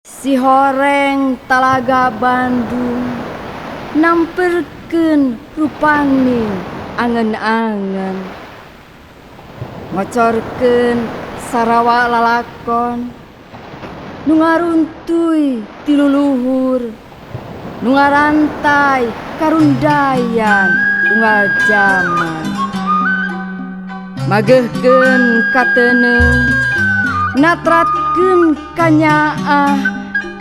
Sihoreng Talaga Bandung namperkeun rupaning angen-angen, ngocorkeun sarawa lalakon nu ngaruntuy ti luluhur, nu ngarantai karundayan unggal jaman. Magehkeun kateuneu, natratkeun kanyaah,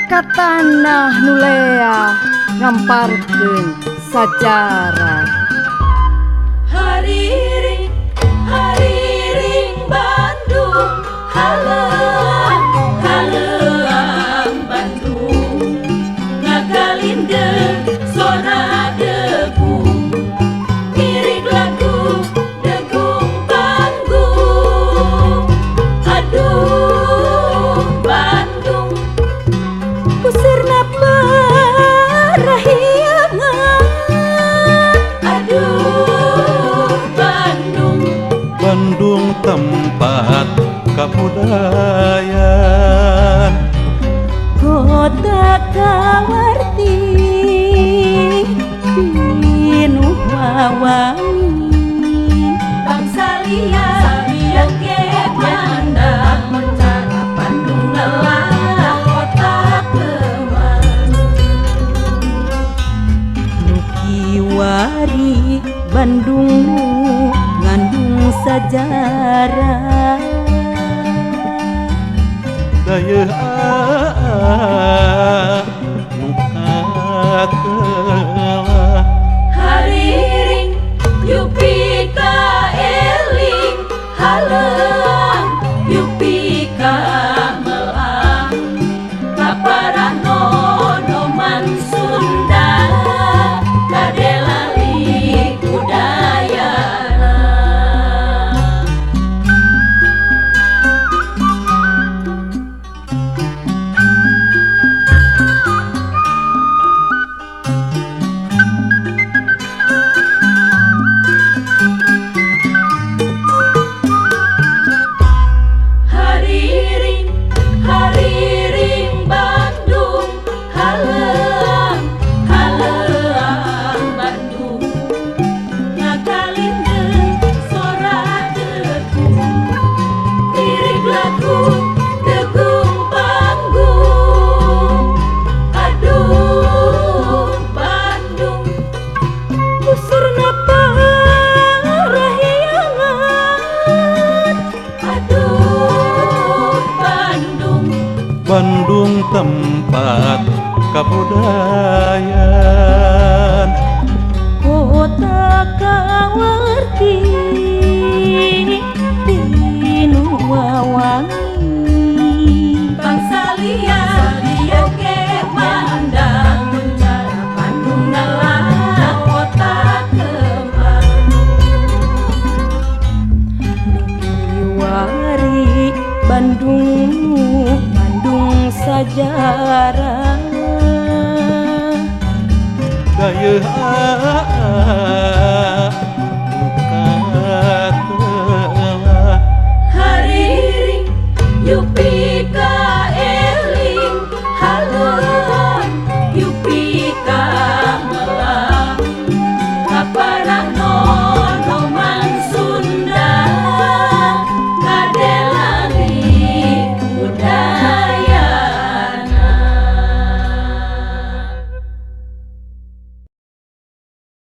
ka tanah nu leah ngamparkeun sajarah. Hariring, hariring Bandung, haleuang, haleuang Bandung, ngagalindeng sora degung, ngiring lagu degung panggung. Aduh Bandung, pusirna parahyangan. Aduh Bandung, Bandung tempat kabudayan, kota kawarti pinuh wawangi, bangsa liya oge mandang, Bandung ngelah kota kemang. Nu kiwari Bandung nu ngandung sajarah. Dayeuh nu kakelah. Hariring yupi ka eling, haleuang yupi ka melang, kaparanonoman Sunda kade lali budayana. Hariring, hariring Bandung, haleuang, haleuang Bandung, ngagalindeng sora degung, ngiring lagu degung panggung. Aduh Bandung, pusirna parahyangan. Aduh Bandung, Bandung tempat kabudayan, kota kawarti pinuh wawangi, bangsa liya oge mandang, Bandung ngelah kota kemang. Nu kiwari Bandung nu ngandung sajarah. Dayeuh